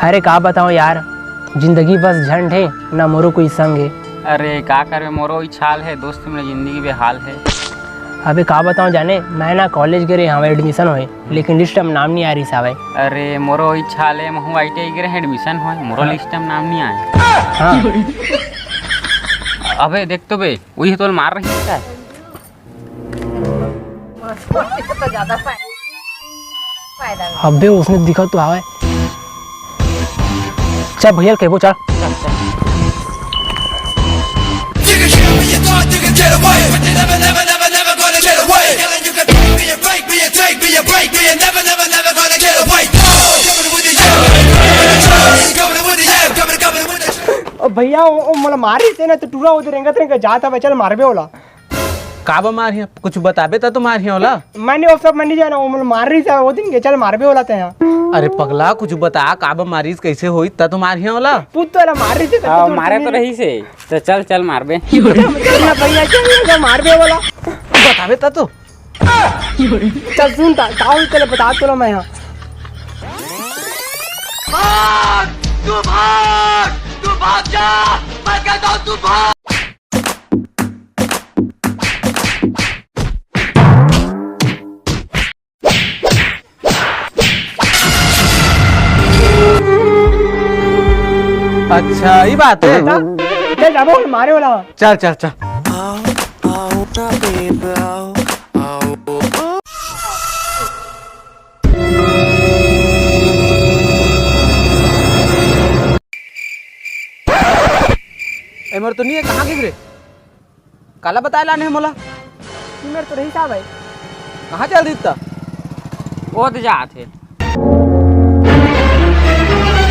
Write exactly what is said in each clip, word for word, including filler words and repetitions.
अरे का बताओं यार, जिंदगी बस झंड हे, ना मोरो कोई संग हे। अरे का करबे, मोरो इच्छा हाल हे, दोस्त मेरे जिंदगी बेहाल हे। अबे का बताओं जाने, मैं ना कॉलेज गे रहे हवे, एडमिशन होए, लेकिन लिस्ट में नाम नहीं आ रही सावे। अरे मोरो इच्छा हाल हे, महू आई टी आई गे रहे, एडमिशन होए, मोरो हाँ। लिस्ट में नाम नहीं आए। हाँ। अबे देख तो बे, वही तोल मार रही है। तो ज्यादा फाय-, फायदा है। अबे उसने दिखा तो आवे। चल भैया, कहबो चल। ओ भैया, ओ, ओ, मोला मारिस हे ना, तो टूरा ओदे रेंगत रेंगत जात हवे, चल मारबे ओला। काबर मारिस? कुछ बताबे त तो मारिस ओला। मैंने वो सब मैं नहीं जाना, वो मोला मारिस हे वो दिन के, चल मारबे ओला ते यहाँ। अरे पगला, कुछ बता, काबर मारिस, कैसे होई, त तो मारिस ओला। पूत तो ओला मारिस हे, हाँ, तो मारे तो रही से, तो चल, चल मारबे। चल ना भैया, चल ना, मारबे ओला। बताबे त तो। चल सुन, ता, ताऊ चले बता तो मैं यहाँ। भाग, तू भाग, तू भाग जा, मैं कहता हूँ तू भाग। अच्छा, ये बात है। ले जाबो, मारे वाला। चल, चल, चल। ए, मोर तो नहीं है, कहाँ गिस रे? काला बताए लाने हे मोला? ई मेर तो रही साहब है। कहाँ चल दिस त? वो तो जात हे।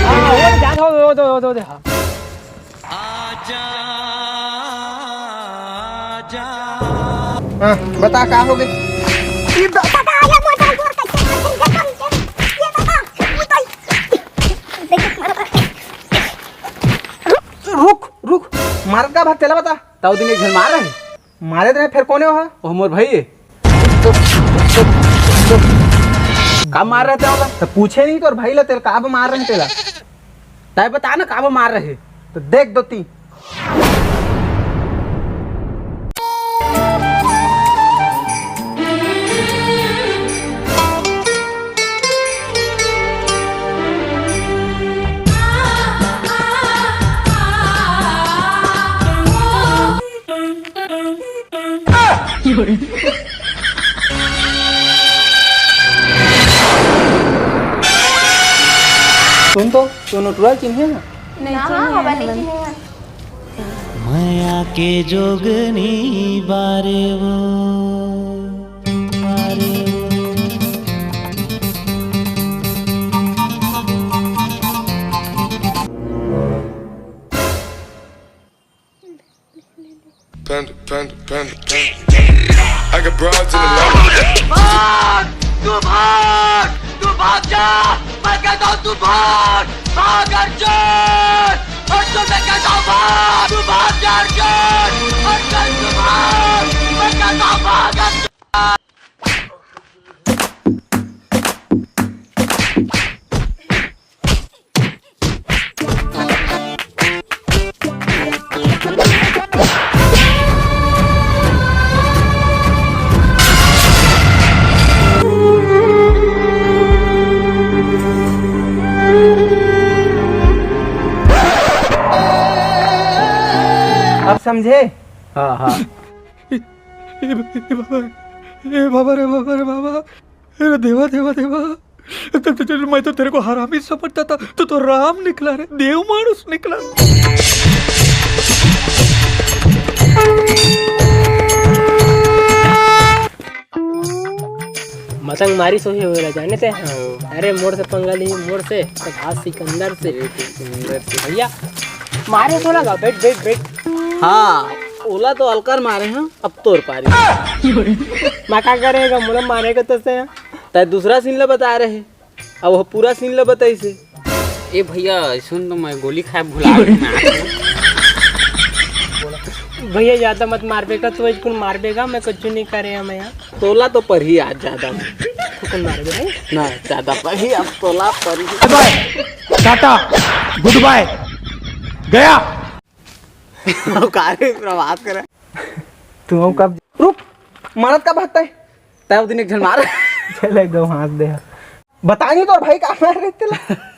हाँ, वो तो जात हो, वो तो, वो तो, वो तो, हाँ। हाँ, बता का हो गे? ये बता, ये बता, ये बता, ये बता। रुक, रुक, मारत का भाग तेला बता। त ओ दिन एक झन मार रहे। मारे रहे, फेर कोने हो? ओ मोर भाई हे। का मार रहे तेला? त पूछे नहीं तोर भाई ला, तेला काबर मार रहे तेला? तय बता ना काबर मार रहे। त देख दो ती। सुन तो, तू नटुरा चिन्हे ना? नहीं ना, चिन्हे हाँ, हवा नहीं। चिन्हे हैं। मया के जोगनी बारे वो, बारे वो। Panda, panda, panda, panda. I got broads in the Atlanta. भाग! तू भाग! तू भाग जा! मैं कहता हूँ तू भाग! भाग अर्जुन! अर्जुन मैं कहता हूँ भाग! तू भाग जा अर्जुन! अर्जुन तू भाग! मैं कहता हूँ भाग अर्जुन! अब समझे? हाँ, हाँ। ए, ए, ए बाबा, ए बाबा रे, बाबा रे, बाबा। अरे देवा, देवा, देवा। त, त, त, मैं तो तेरे को हरामी समझता था, तू तो राम निकला रे, देव मानुस निकला। मतंग मारी सोही होएला, जाने ते? हाँ। अरे मोर से पंगा ली, मोर से, प्रभास सिकंदर से। अरे सिकंदर से। भैया, मारे तो लगा, बैठ, बैठ, बैठ। हाँ, ओला तो अलकर मारे हैं। अब तोर पारी। मैं का करेगा, मोला मारेगा तो से। तै दूसरा सीन ला बता रहे, अब वो पूरा सीन ला बताइसे। ए भैया, सुन तो, मैं गोली खाए भुला गे मैं। भैया, ज्यादा मत मारबे का, तू कुन मारबे का, मैं कुछ नहीं करे हूँ मैं यहाँ। तोला तो परही आज ज्यादा। तू कुन मारबे भाई? ना, ज्यादा परही, अब तोला परही। टाटा, गुड बाय, गया। का रे प्रभात करे। तू कब रुक, मारत का भागता है? तय दिन एक झन मार। चले गो हाथ दे। बता नहीं तो भाई का मार रहे तेला।